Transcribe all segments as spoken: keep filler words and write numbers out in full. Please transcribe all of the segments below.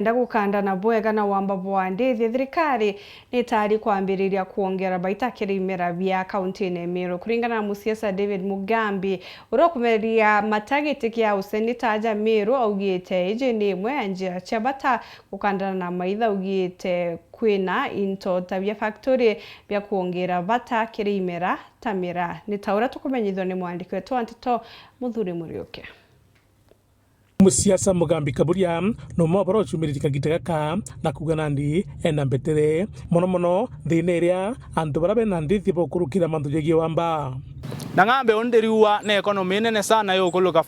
Enda gukandana bwega na wamba bwa ndithi, thirikari ni tayari kwambiriria kwongera baita kiri imera bia kaunti-ini ya Meru. Kuringana na musiasa David Mugambi, uria ukumereria matagiti kia useneta aja Meru, augite iji ni imwe ya njira cia bata gukandana na maitha, augite kwina into ta bia factory bia kwongera bata kiri imera ta miraa. Ni ta uria tukumenyithua ni mwandiki wetu wa nteto Muthuri Muriuki. Musiasa Mugambi Kaburia, numwe wa baria ucumiritie kagita gaka, na kuuga nandi ena mbetere, mono mono thiina iria antu baria bena ndithi baukurukira mantu jegie wamba. Na ng'ambe uu ndiriua ni economy inene sana yukuluka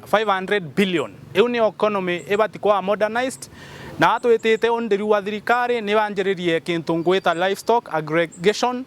five hundred billion. Iu ni economy ibati kwa modernized, na atwitite uu ndiriua thirikari ni banjiririe kintu ngwita livestock aggregation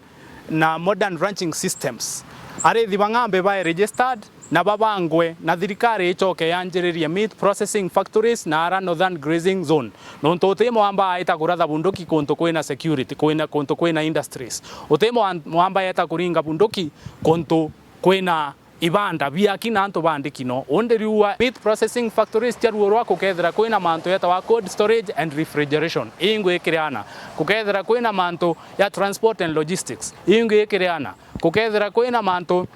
na modern ranching systems. Arithi ba ng'ambe bae registered, na babangwe, na thirikari icoke yanjiririe meat processing factories na ara northern grazing zone. Nontu uti mwamba aita kuratha bunduki kuntu kwina security, kwina, kuntu kwina industries. Uti mwa-, mwamba aita kuringa bunduki kuntu kwina ibanda biaki na antu bandiki no. Undi riua meat processing factories cia ruo rwa kukethira kwina mantu yetawa cold storage and refrigeration. Ii ngwikiriana. Kukethira kwina mantu ya transport and logistics. Ii ngwikiriana. Kukethira kwina mantu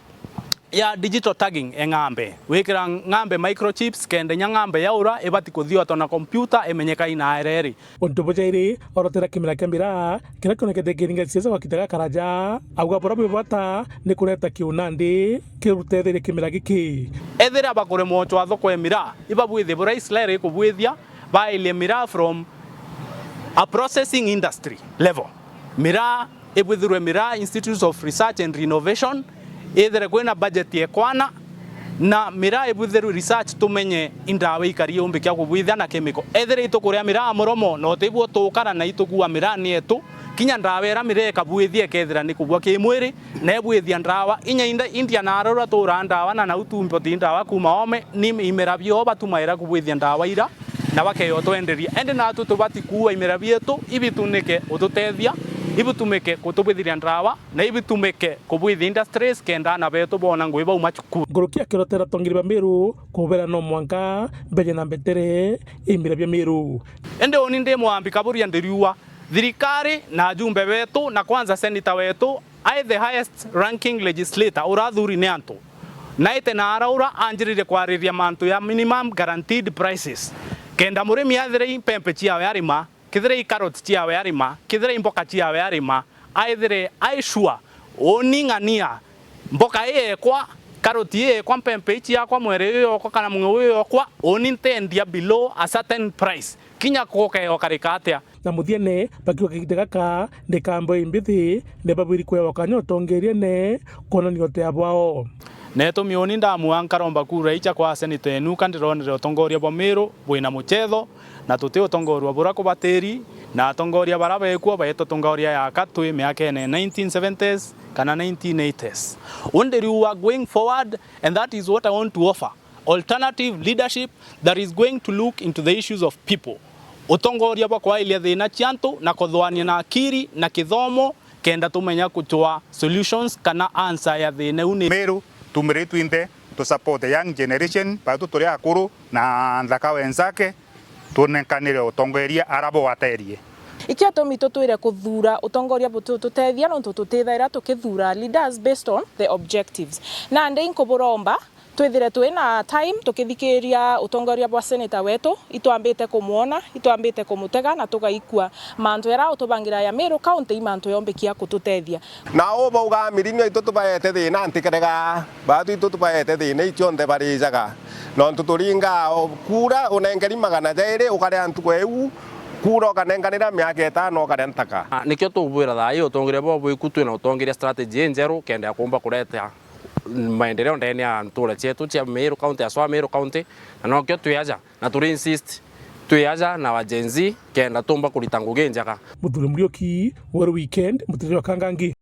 ya digital tagging e ng'ambe. Wikira ng'ambe microchips, kenda inya ng'ambe yaura, ibati kuthiotwa na computer, imenyeka ina ereri. Untu bujairi, orotera kimera kia miraa, kiria kionekete kiringa siasa gwa kitaga karaja, auga buria bwi bata ni kureta kiunandi kirutetheria kimera giki. Ethira bakuremwa ucwa thoko ya miraa, ibabwithie buria Israel ikubwithia, bailie miraa from a processing industry level. Miraa ibwithirwe miraa Institute of Research and Innovation, ithire kwina budget yekwana, na miraa ibwithirwe research tumenye indawa ikari umbi kia kubwithia na chemical. Ethire itukuria miraa muromo, na utibwo tukara na itukua miraa ni yetu, kinya ndawa ira miraa ikabwithia ikethira ni kubua ki mwiri, na ibwithia ndawa. Inya inda, India na arora tura ndawa na nau tumpoti ndawa kuma ome, ni imera bio batumaira kubwithia ndawa ira, na bakeyo twenderia. Indi natu tubati kuua imera bietu, ibitunike ututethia, ibitumike kutubwithiria ndawa, na ibitumike kubwithia industries kenda ana betu bona ngui bauma cukuru. Nguruki akirotera atongeria ba Meru kubera no mwanka mbeje na mbetere imera bia Meru. Indi uni ndi mwambi Kaburia ndiriua, thirikari na ajumbe betu, na kwanza senator wetu, ae the highest ranking legislator urathuri ni antu. Naite na araura anjiririe kwariria mantu ya minimum guaranteed prices. Kenda murimi athire i mpempe ciawe arima, kithire i carrot ciawe arima, kithire i mboka ciawe arima, aithire ai sure, uni ng'ania, mboka ii yekwa, carrot ii yekwa, mpempe ici yakwa, mwere uyu yokwa, kana mung'eu uyu yokwa, uni ntendia below a certain price. Kinya kukeokarika atia? Na muthiene, bakiuga kigita gaka ndikambo imbithi, ni babwiri kwewa kanya utongeriene kwonania utea bwao. Netu miuni ndamua nkaromba kura icha kwa seneta enu, ka ndironere utongoria bwa Meru bwina muchetho, na tuti utongoria bura kubatiri, na atongoria bara bekwo baetwa tongoria yaka twi miakene nineteen seventies kana nineteen eighties. Undi riu wa going forward, and that is what I want to offer. Alternative leadership that is going to look into the issues of people. Utongoria bwa kwailia thina cia antu na kuthwania na akiri na kithomo, kenda tumenya kucwa solutions kana answer ya thina u ni. Meru, tumire twinthe tu support the young generation, batu turi akuru na nthaka wenzake, tunenkanire utongoria ara bwaterie. Ikio tumi tutwire kuthura utongoria buti ututethia, nontu tutithaira tukithura leaders based on the objectives. Nandi inkuburomba twithire twi na time tukithikiria utongoria bwa senator wetu, itwambite kumwona, itwambite kumutega na tugaikua mantu jaria utubangira ya Meru County i mantu yombikia kututethia. Na uu baugaa mirimio itu tubaete thina ntikerega, batu itu tubaete thina icionthe barijaga. Nontu turingaa kura unenkeri magana jairi ukaria ntuku iu, kura ukanenkanira miaka itano ukaria ntaka. Ah, nikio tubwira thaa ii utongeria bwa bwiku twina utongeria strategy injeru kenda ya kumba kureta maendeleo ndene ya ntura cietu cia Meru County, aswa Meru County, na nokio twi aja, na turi insist twi aja na wa Gen Z kenda tumba kurita ngugi njega. Muthuri Muriuki, Weru Weekend, Mutiriri wa Kangangi.